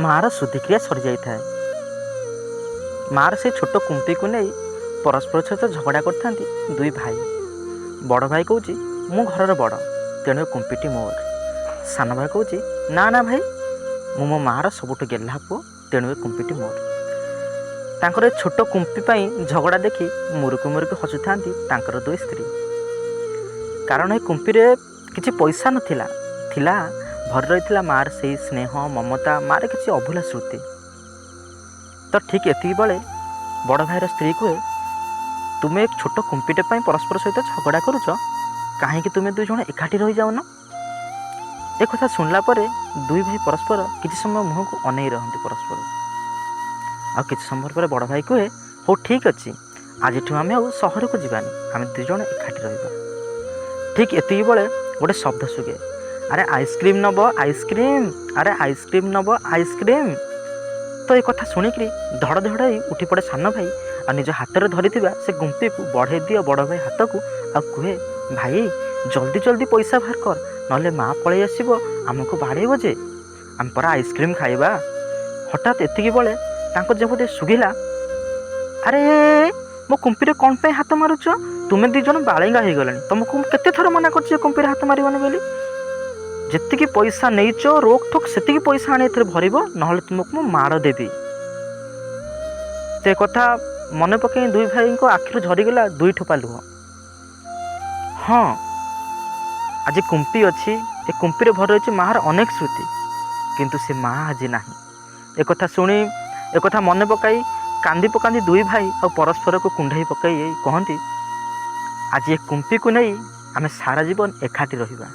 ମାଆର ଶୁଦ୍ଧିକ୍ରିୟା ସରିଯାଇଥାଏ। ମାଆର ସେ ଛୋଟ କୁମ୍ପିକୁ ନେଇ ପରସ୍ପର ସହିତ ଝଗଡ଼ା କରିଥାନ୍ତି ଦୁଇ ଭାଇ। ବଡ଼ ଭାଇ କହୁଛି, ମୁଁ ଘରର ବଡ଼, ତେଣୁ ଏ କୁମ୍ପିଟି ମୋର। ସାନ ଭାଇ କହୁଛି, ନା ନା ଭାଇ, ମୁଁ ମୋ ମାଆର ସବୁଠୁ ଗେହ୍ଲା ପୁଅ, ତେଣୁ ଏ କୁମ୍ପିଟି ମୋର। ତାଙ୍କର ଏ ଛୋଟ କୁମ୍ପି ପାଇଁ ଝଗଡ଼ା ଦେଖି ମୁରୁକି ମୁରୁକି ହସୁଥାନ୍ତି ତାଙ୍କର ଦୁଇ ସ୍ତ୍ରୀ। କାରଣ ଏ କୁମ୍ପିରେ କିଛି ପଇସା ନଥିଲା, ଥିଲା ଭରି ରହିଥିଲା ମାଆର ସେଇ ସ୍ନେହ ମମତା, ମାଆର କିଛି ଅଭୁଲା ସ୍ମୃତି। ତ ଠିକ୍ ଏତିକି ବେଳେ ବଡ଼ ଭାଇର ସ୍ତ୍ରୀ କୁହେ, ତୁମେ ଏକ ଛୋଟ କୁମ୍ପିଟେ ପାଇଁ ପରସ୍ପର ସହିତ ଝଗଡ଼ା କରୁଛ, କାହିଁକି ତୁମେ ଦୁଇ ଜଣ ଏକାଠି ରହିଯାଉନ? ଏ କଥା ଶୁଣିଲା ପରେ ଦୁଇ ଭାଇ ପରସ୍ପର କିଛି ସମୟ ମୁହଁକୁ ଅନେଇ ରହନ୍ତି ପରସ୍ପର। ଆଉ କିଛି ସମୟ ପରେ ବଡ଼ ଭାଇ କୁହେ, ହଉ ଠିକ୍ ଅଛି, ଆଜିଠୁ ଆମେ ଆଉ ସହରକୁ ଯିବାନି, ଆମେ ଦୁଇ ଜଣ ଏକାଠି ରହିବା। ଠିକ୍ ଏତିକି ବେଳେ ଗୋଟେ ଶବ୍ଦ ଶୁଭେ, ଆରେ ଆଇସ୍କ୍ରିମ୍ ନେବ ଆଇସ୍କ୍ରିମ୍, ଆରେ ଆଇସ୍କ୍ରିମ୍ ନେବ ଆଇସ୍କ୍ରିମ୍। ତ ଏ କଥା ଶୁଣିକିରି ଧଡ଼ ଧଡ଼ ହେଇ ଉଠି ପଡ଼େ ସାନ ଭାଇ ଆଉ ନିଜ ହାତରେ ଧରିଥିବା ସେ ଗୁମ୍ପିକୁ ବଢ଼େଇ ଦିଏ ବଡ଼ ଭାଇ ହାତକୁ ଆଉ କୁହେ, ଭାଇ ଜଲ୍ଦି ଜଲ୍ଦି ପଇସା ବାହାର କର, ନହେଲେ ମା ପଳେଇ ଆସିବ, ଆମକୁ ବାଡ଼େଇବ ଯେ, ଆମେ ପରା ଆଇସ୍କ୍ରିମ୍ ଖାଇବା। ହଠାତ୍ ଏତିକି ବେଳେ ତାଙ୍କ ଯେମିତି ଶୁଭିଲା, ଆରେ ମୋ କୁମ୍ପିରେ କ'ଣ ପାଇଁ ହାତ ମାରୁଛ? ତୁମେ ଦୁଇ ଜଣ ବାଳେଙ୍ଗା ହେଇଗଲାଣି, ତୁମକୁ ମୁଁ କେତେ ଥର ମନା କରିଛି ଏ କୁମ୍ପିରେ ହାତ ମାରିବନି ବୋଲି। ଯେତିକି ପଇସା ନେଇଛ ରୋକ ଠୋକ ସେତିକି ପଇସା ଆଣି ଏଥିରେ ଭରିବ, ନହେଲେ ତୁମକୁ ମୁଁ ମାଡ଼ ଦେବି। ସେ କଥା ମନେ ପକାଇ ଦୁଇ ଭାଇଙ୍କ ଆଖିରୁ ଝରିଗଲା ଦୁଇ ଠୋପା ଲୁହ। ହଁ, ଆଜି କୁମ୍ପି ଅଛି, ଏ କୁମ୍ପିରେ ଭରି ରହିଛି ମାଆର ଅନେକ ସ୍ମୃତି, କିନ୍ତୁ ସେ ମା ଆଜି ନାହିଁ। ଏକଥା ଶୁଣି, ଏକଥା ମନେ ପକାଇ କାନ୍ଦି ପକାନ୍ତି ଦୁଇ ଭାଇ ଆଉ ପରସ୍ପରକୁ କୁଣ୍ଢାଇ ପକାଇ କହନ୍ତି, ଆଜି ଏ କୁମ୍ପିକୁ ନେଇ ଆମେ ସାରା ଜୀବନ ଏକାଠି ରହିବା।